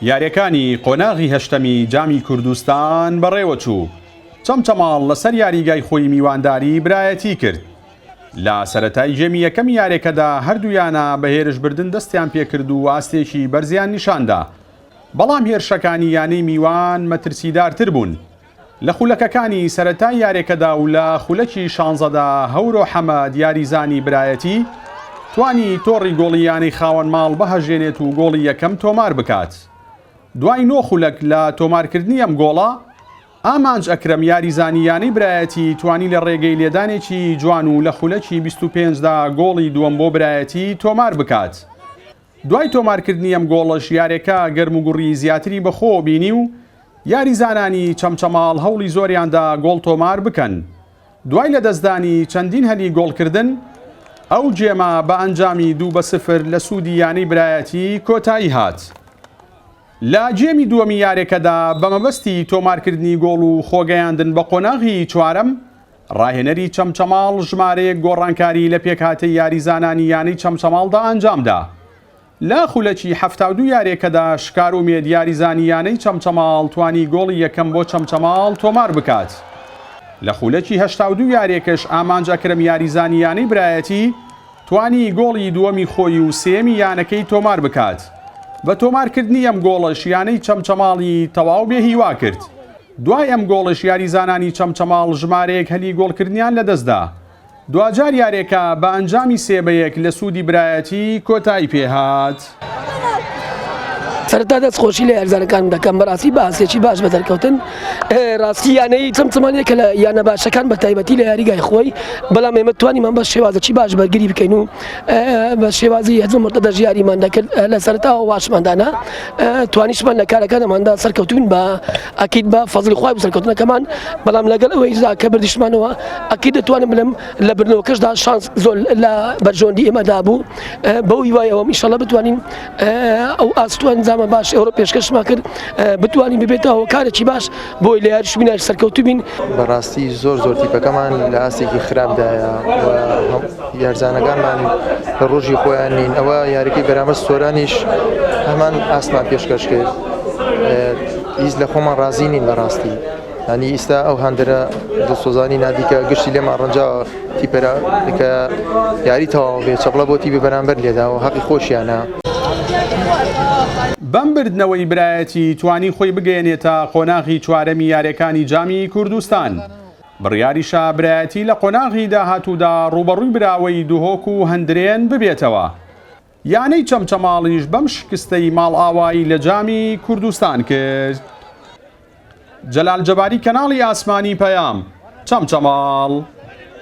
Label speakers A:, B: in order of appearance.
A: یاریەکانی قۆناغی هەشتەمی جامی کوردستان بەڕێوەچوو، چەمچەماڵ لەسەر یاریگای خۆی میوانداری برایەتی کرد. لە سەرەتای گێمی یەکەمی یارێکەدا هەردوو یانە بە هێرشبردن دەستیان پێکرد و ئاستێکی بەرزیان نیشاندا، بەڵام هێرشەکانی یانەی میوان مەترسیدارتر بوون. لە خولەکەکانی سەرەتای یارێکەدا و لە خولەکی شانزەدا هەورۆ حەمەد یاریزانی برایەتی توانی تۆڕی گۆڵی یانەی خاوەن ماڵ بهەژێنێت و گۆڵی یەکەم تۆمار بکات. دوای نۆ خولەک لە تۆمارکردنی ئەم گۆڵە، ئامانج ئەکرەم یاریزانی یانەی برایەتی توانی لە ڕێگەی لێدانێکی جوان و لە خولەکی 25 دا گۆڵی دووەم بۆ برایەتی تۆمار بکات. دوای تۆمارکردنی ئەم گۆڵەش یارێکە گەرموگوڕی زیاتری بەخۆوە بینی و یاریزانانی چەمچەماڵ هەوڵی زۆریاندا گۆڵ تۆمار بکەن. دوای لەدەستدانی چەندین هەلی گۆڵکردن، ئەو گێمە بە ئەنجامی 2 بە 0 لە سوودی یانەی برایەتی کۆتایی هات. لە گێمی دووەمی یارێکەدا بە مەبەستی تۆمارکردنی گۆڵ و خۆگەیاندن بە قۆناغی چوارەم، ڕاهێنەری چەمچەماڵ ژمارەیەک گۆڕانکاری لە پێکهاتەی یاریزانانی یانەی چەمچەماڵدا ئەنجامدا. لە خولەکی 72 یارێکەدا شکار ئومێد یاریزانی یانەی چەمچەماڵ توانی گۆڵی یەکەم بۆ چەمچەماڵ تۆمار بکات. لە خولەکی 82 یارێکەش ئامانج ئەکرەم یاریزانی یانەی برایەتی توانی گۆڵی دووەمی خۆی و سێیەمی یانەکەی تۆمار بکات. بە تۆمارکردنی ئەم گۆڵەش یانەی چەمچەماڵی تەواو بێ هیوا کرد. دوای ئەم گۆڵەش یاریزانانی چەمچەماڵ ژمارەیەک هەلی گۆڵکردنیان لەدەستدا. دواجار یارێکە بە ئەنجامی 3 بە 1 لە سوودی برایەتی کۆتایی پێهات.
B: سەرەتا دەست خۆشی لە یاریزانەکانم دەکەم، بەڕاستی بە ئاستێکی باش بە دەرکەوتن. ڕاستی یانەی چەمچەماڵ یەکە لە یانە باشەکان بە تایبەتی لە یاریگای خۆی، بەڵام ئێمە توانیمان بە شێوازێکی باش بەرگری بکەین و بە شێوازی هەزم مرتەدەش یاریمان دەکرد. لە سەرەتاوە واشمان دانا، توانیشمان لە کارەکانماندا سەرکەوتوین بە ئەکید بە فەزلی خوای بوو سەرکەوتنەکەمان، بەڵام لەگەڵ ئەوەیشدا کە بردیشمانەوە ئەکید دەتوانم بڵێم لە بردنەوەکەشدا شانس زۆر لە بەرژەوەندی ئێمەدا بوو. بەو هیوای ئەوەم ئیشەڵە بتوانین ئەو ئاست و ئەنجامە باش ئێوە پێشکەشمان کرد بتوانین ببێتە هۆکارێکی باش بۆی لە یاریش بیناش سەرکەوتوو بین.
C: بەڕاستی زۆر زۆر تیپەکەمان لە ئاستێکی خراپدایە و یارزانەکانمان لە ڕۆژی خۆیان نین. ئەوە یاریەکەی بەرامبەر سۆرانیش هەمان ئاستمان پێشکەش کرد، هیچ لە خۆمان ڕازی نین بەڕاستی. ینی ئیستا ئەو هەندرە دڵسۆزانی نادیکە گشتی لێمان ڕەنجاوە، تیپەرا کە یاری تەواو بێ چەپڵە بۆ تیپی بەرامبەر لێداوە، هەقی خۆشیانە.
A: بەم بردنەوەی برایەتی توانی خۆی بگەیەنێتە قۆناغی چوارەمی یارێکانی جامی کوردستان. بڕیاریشە برایەتی لە قۆناغی داهاتوودا ڕووبەڕووی براوەی دهۆک و هەندرێن ببێتەوە. یانەی چەمچەماڵیش بەم شکستەی ماڵئاوایی لە جامی کوردستان کرد. جەلال جەباری کەناڵی ئاسمانی پەیام، چەمچەماڵ.